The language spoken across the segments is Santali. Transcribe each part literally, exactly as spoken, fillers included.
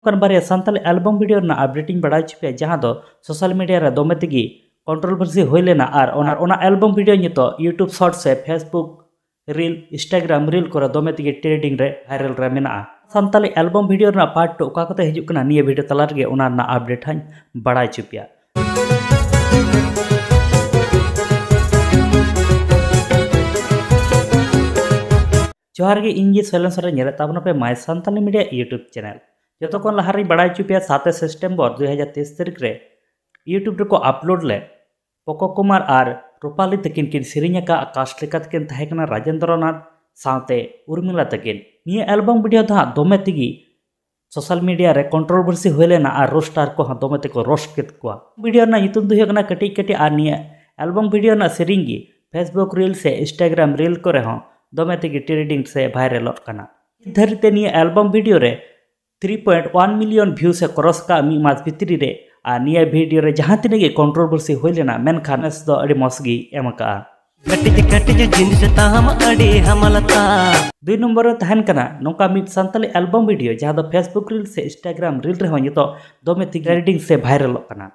ᱯᱟᱱ ᱵᱟᱨᱭᱟ ᱥᱟᱱᱛᱟᱞᱤ ᱟᱞᱵᱚᱢ ᱵᱷᱤᱰᱤᱭᱳ ᱨᱮᱱᱟᱜ ᱟᱯᱰᱮᱴ ᱤᱧ ᱵᱟᱲᱟᱭ ᱦᱚᱪᱚ ᱯᱮᱭᱟ, ᱡᱟᱦᱟᱸ ᱫᱚ ᱥᱳᱥᱟᱞ ᱢᱤᱰᱤᱭᱟ ᱨᱮ ᱫᱚᱢᱮ ᱛᱮᱜᱮ ᱠᱚᱱᱴᱨᱳᱵᱷᱟᱨᱥᱤ ᱦᱩᱭ ᱞᱮᱱᱟ ᱟᱨ ᱚᱱᱟ ᱚᱱᱟ ᱟᱞᱵᱚᱢ ᱵᱷᱤᱰᱤᱭᱳ ᱱᱤᱛᱚᱜ YouTube Shorts ᱥᱮ Facebook Reel, Instagram Reel ᱠᱚᱨᱮ ᱫᱚᱢᱮ ᱛᱮᱜᱮ ᱴᱨᱮᱱᱰᱤᱝ ᱨᱮ, ᱵᱷᱟᱭᱨᱟᱞ ᱨᱮ ᱢᱮᱱᱟᱜᱼᱟ᱾ ᱥᱟᱱᱛᱟᱞᱤ ᱟᱞᱵᱚᱢ ᱵᱷᱤᱰᱤᱭᱳ ᱨᱮᱱᱟᱜ ᱯᱟᱨᱴ ᱴᱩ ᱚᱠᱟ ᱠᱚᱛᱮ ᱦᱤᱡᱩᱜ ᱠᱟᱱᱟ, ᱱᱤᱭᱟᱹ ᱵᱷᱤᱰᱤᱭᱳ ᱛᱟᱞᱟ ᱨᱮᱜᱮ ᱚᱱᱟ ᱨᱮᱱᱟᱜ ᱟᱯᱰᱮᱴ ᱦᱟᱸᱜ ᱤᱧ ᱵᱟᱲᱟᱭ ᱦᱚᱪᱚ ᱯᱮᱭᱟ᱾ ᱡᱚᱦᱟᱨ ᱜᱮ, ᱤᱧ ᱜᱮ ᱥᱚᱭᱞᱮᱱ ᱥᱚᱨᱮᱱ, ᱧᱮᱞᱮᱫ ᱛᱟᱵᱚᱱᱟ ᱯᱮ My Santali Media YouTube channel᱾ ᱡᱚᱛᱚ ᱠᱷᱚᱱ ᱞᱟᱦᱟ ᱨᱤᱧ ᱵᱟᱲᱟᱭ ᱦᱚᱪᱚ ᱯᱮᱭᱟ, ᱥᱟᱛᱮ ᱥᱮᱯᱴᱮᱢᱵᱚᱨ ᱫᱩ ᱦᱟᱡᱟᱨ ᱛᱮᱭᱤᱥ ᱛᱟᱹᱨᱤᱠᱷ ᱨᱮ YouTube ᱨᱮᱠᱚ ᱟᱯᱞᱳᱰ ᱞᱮᱫ ᱯᱚᱠᱚ ᱠᱩᱢᱟᱨ ᱟᱨ ᱨᱩᱯᱟᱞᱤ ᱛᱟᱹᱠᱤᱱ ᱠᱤᱱ ᱥᱮᱨᱮᱧ ᱟᱠᱟᱫ ᱠᱟᱥᱴ ᱞᱮᱠᱟ ᱛᱮᱠᱤᱱ ᱛᱟᱦᱮᱸ ᱠᱟᱱᱟ ᱨᱟᱡᱮᱱᱫᱨᱚᱱᱟᱛᱷ ᱥᱟᱶᱛᱮ ᱩᱨᱢᱤᱞᱟ ᱛᱟᱹᱠᱤᱱ᱾ ᱱᱤᱭᱟᱹ ᱟᱞᱵᱚᱢ ᱵᱷᱤᱰᱤᱭᱳ ᱫᱚ ᱦᱟᱸᱜ ᱫᱚᱢᱮ ᱛᱮᱜᱮ ᱥᱳᱥᱟᱞ ᱢᱤᱰᱤᱭᱟ ᱨᱮ ᱠᱚᱱᱴᱨᱳᱵᱷᱟᱨᱥᱤ ᱦᱩᱭ ᱞᱮᱱᱟ ᱟᱨ ᱨᱳᱥᱴᱟᱨ ᱠᱚᱦᱚᱸ ᱫᱚᱢᱮ ᱛᱮᱠᱚ ᱨᱳᱥᱴ ᱠᱮᱫ ᱠᱚᱣᱟ᱾ ᱵᱷᱤᱰᱤᱭᱳ ᱨᱮᱱᱟᱜ ᱧᱩᱛᱩᱢ ᱫᱚ ᱦᱩᱭᱩᱜ ᱠᱟᱱᱟ ᱠᱟᱹᱴᱤᱡ ᱠᱟᱹᱴᱤᱡ ᱟᱨ ᱱᱤᱭᱟᱹ ᱟᱞᱵᱚᱢ ᱵᱷᱤᱰᱤᱭᱳ ᱨᱮᱱᱟᱜ ᱥᱮᱨᱮᱧ ᱜᱮ Facebook Reel ᱥᱮ Instagram Reel ᱠᱚᱨᱮ ᱦᱚᱸ ᱫᱚᱢᱮ ᱛᱮᱜᱮ ᱴᱨᱮᱱᱰᱤᱝ ᱥᱮ ᱵᱷᱟᱭᱨᱟᱞᱚᱜ ᱠᱟᱱᱟ᱾ ᱱᱤᱛ ᱫᱷᱟᱹᱨᱤᱡ ᱛᱮ ᱱᱤᱭᱟᱹ ᱟᱞᱵᱚᱢ ᱵᱷᱤᱰᱤᱭᱳ ᱨᱮ ᱛᱷᱨᱤ ᱯᱚᱭᱮᱱᱴ ᱚᱣᱟᱱ ᱢᱤᱞᱤᱭᱚᱱ ᱵᱷᱤᱭᱩ ᱥᱮ ᱠᱨᱚᱥ ᱠᱟᱜ ᱢᱤᱫ ᱢᱟᱥ ᱵᱷᱤᱛᱨᱤ ᱨᱮ᱾ ᱟᱨ ᱱᱤᱭᱟᱹ ᱵᱷᱤᱰᱤᱭᱳ ᱨᱮ ᱡᱟᱦᱟᱸ ᱛᱤᱱᱟᱹᱜ ᱜᱮ ᱠᱚᱱᱴᱨᱳᱵᱷᱟᱨᱥᱤ ᱦᱩᱭ ᱞᱮᱱᱟ, ᱢᱮᱱᱠᱷᱟᱱ ᱱᱮᱥ ᱫᱚ ᱟᱹᱰᱤ ᱢᱚᱸᱡᱽ ᱜᱮ ᱮᱢ ᱟᱠᱟᱜᱼᱟ᱾ ᱠᱟᱹᱴᱤᱡ ᱠᱟᱹᱴᱤᱡ ᱡᱤᱱᱤᱥ ᱛᱟᱢ ᱟᱹᱰᱤ ᱦᱟᱢᱟᱞ ᱛᱟᱢ᱾ ᱫᱩᱭ ᱱᱚᱢᱵᱚᱨ ᱨᱮ ᱛᱟᱦᱮᱱ ᱠᱟᱱᱟ ᱱᱚᱝᱠᱟ ᱢᱤᱫ ᱥᱟᱱᱛᱟᱞᱤ ᱟᱞᱵᱚᱢ ᱵᱷᱤᱰᱤᱭᱳ, ᱡᱟᱦᱟᱸ ᱫᱚ Facebook Reel ᱥᱮ Instagram Reel ᱨᱮᱦᱚᱸ ᱱᱤᱛᱚᱜ ᱫᱚᱢᱮ ᱛᱮᱜᱮ ᱴᱨᱮᱱᱰᱤᱝ ᱥᱮ ᱵᱷᱟᱭᱨᱟᱞᱚᱜ ᱠᱟᱱᱟ᱾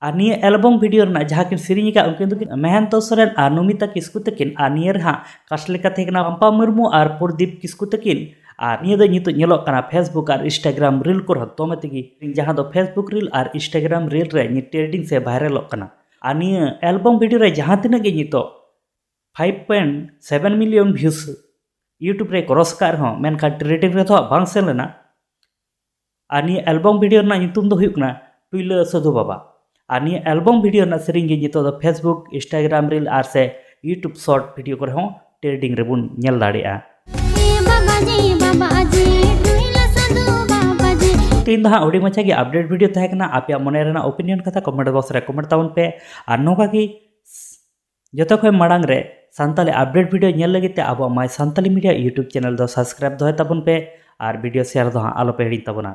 ᱟᱨ ᱱᱤᱭᱟᱹ ᱟᱞᱵᱚᱢ ᱵᱷᱤᱰᱤᱭᱳ ᱨᱮᱱᱟᱜ ᱡᱟᱦᱟᱸ ᱠᱤᱱ ᱥᱮᱨᱮᱧ ᱟᱠᱟᱫ, ᱩᱱᱠᱤᱱ ᱫᱚᱠᱤᱱ ᱢᱮᱦᱟᱱᱛᱚ ᱥᱚᱨᱮᱱ ᱟᱨ ᱱᱚᱢᱤᱛᱟ ᱠᱤᱥᱠᱩ ᱛᱟᱹᱠᱤᱱ᱾ ᱟᱨ ᱱᱤᱭᱟᱹ ᱨᱮᱦᱟᱸᱜ ᱠᱟᱥᱴ ᱞᱮᱠᱟ ᱛᱟᱦᱮᱸ ᱠᱟᱱᱟ ᱯᱟᱢᱯᱟ ᱢᱩᱨᱢᱩ ᱟᱨ ᱯᱨᱚᱫᱤᱯ ᱠᱤᱥᱠᱩ ᱛᱟᱹᱠᱤᱱ᱾ ᱟᱨ ᱱᱤᱭᱟᱹ ᱫᱚ ᱱᱤᱛᱚᱜ ᱧᱮᱞᱚᱜ ᱠᱟᱱᱟ Facebook ᱟᱨ Instagram Reel ᱠᱚᱨᱮ ᱦᱚᱸ ᱫᱚᱢᱮ ᱛᱮᱜᱮ, ᱡᱟᱦᱟᱸ ᱫᱚ Facebook Reel ᱟᱨ Instagram Reel ᱨᱮ ᱱᱤᱛ ᱴᱨᱮᱱᱰᱤᱝ ᱥᱮ ᱵᱷᱟᱭᱨᱟᱞᱚᱜ ᱠᱟᱱᱟ᱾ ᱟᱨ ᱱᱤᱭᱟᱹ ᱟᱞᱵᱚᱢ ᱵᱷᱤᱰᱤᱭᱳ ᱨᱮ ᱡᱟᱦᱟᱸ ᱛᱤᱱᱟᱹᱜ ᱜᱮ ᱱᱤᱛᱚᱜ five point seven million views YouTube ᱨᱮ ᱠᱨᱚᱥ ᱟᱠᱟᱫ ᱨᱮᱦᱚᱸ, ᱢᱮᱱᱠᱷᱟᱱ ᱴᱨᱮᱱᱰᱤᱝ ᱨᱮᱫᱚ ᱦᱟᱸᱜ ᱵᱟᱝ ᱥᱮᱱ ᱞᱮᱱᱟ᱾ ᱟᱨ ᱱᱤᱭᱟᱹ ᱟᱞᱵᱚᱢ ᱵᱷᱤᱰᱤᱭᱳ ᱨᱮᱱᱟᱜ ᱧᱩᱛᱩᱢ ᱫᱚ ᱦᱩᱭᱩᱜ ᱠᱟᱱᱟ ᱴᱩᱭᱞᱟᱹ ᱥᱟᱹᱫᱷᱩ ᱵᱟᱵᱟ᱾ ᱟᱨ ᱱᱤᱭᱟᱹ ᱟᱞᱵᱚᱢ ᱵᱷᱤᱰᱤᱭᱳ ᱨᱮᱱᱟᱜ ᱥᱮᱨᱮᱧ ᱜᱮ ᱱᱤᱛᱚᱜ ᱫᱚ Facebook, Instagram Reel ᱟᱨ ᱥᱮ YouTube Short ᱵᱷᱤᱰᱤᱭᱳ ᱠᱚᱨᱮ ᱦᱚᱸ ᱴᱨᱮᱱᱰᱤᱝ ᱨᱮᱵᱚᱱ ᱧᱮᱞ ᱫᱟᱲᱮᱭᱟᱜᱼᱟ᱾ ᱮ ᱵᱟᱵᱟ ᱡᱤ, ᱵᱟᱵᱟ ᱡᱤ, ᱴᱩᱭᱞᱟᱹ ᱥᱟᱹᱫᱷᱩ ᱵᱟᱵᱟ ᱡᱤ᱾ ᱛᱮᱦᱮᱧ ᱫᱚ ᱦᱟᱸᱜ ᱦᱩᱰᱤᱧ ᱢᱟᱪᱷᱟ ᱜᱮ ᱟᱯᱰᱮᱴ ᱵᱷᱤᱰᱤᱭᱳ ᱛᱟᱦᱮᱸ ᱠᱟᱱᱟ᱾ ᱟᱯᱮᱭᱟᱜ ᱢᱚᱱᱮ ᱨᱮᱱᱟᱜ ᱚᱯᱤᱱᱤᱭᱚᱱ ᱠᱟᱛᱷᱟ ᱠᱚᱢᱮᱱᱴ ᱵᱚᱠᱥ ᱨᱮ ᱠᱚᱢᱮᱱᱴ ᱛᱟᱵᱚᱱ ᱯᱮ᱾ ᱟᱨ ᱱᱚᱝᱠᱟ ᱜᱮ ᱡᱚᱛᱚ ᱠᱷᱚᱱ ᱢᱟᱲᱟᱝ ᱨᱮ ᱥᱟᱱᱛᱟᱲᱤ ᱟᱯᱰᱮᱴ ᱵᱷᱤᱰᱤᱭᱳ ᱧᱮᱞ ᱞᱟᱹᱜᱤᱫ ᱛᱮ ᱟᱵᱚᱣᱟᱜ My Santali Media YouTube channel ᱫᱚ ᱥᱟᱵᱥᱠᱨᱟᱭᱤᱵ ᱫᱚᱦᱚᱭ ᱛᱟᱵᱚᱱ ᱯᱮ ᱟᱨ ᱵᱷᱤᱰᱤᱭᱳ ᱥᱮᱭᱟᱨ ᱫᱚ ᱦᱟᱸᱜ ᱟᱞᱚᱯᱮ ᱦᱤᱲᱤᱧ ᱛᱟᱵᱚᱱᱟ᱾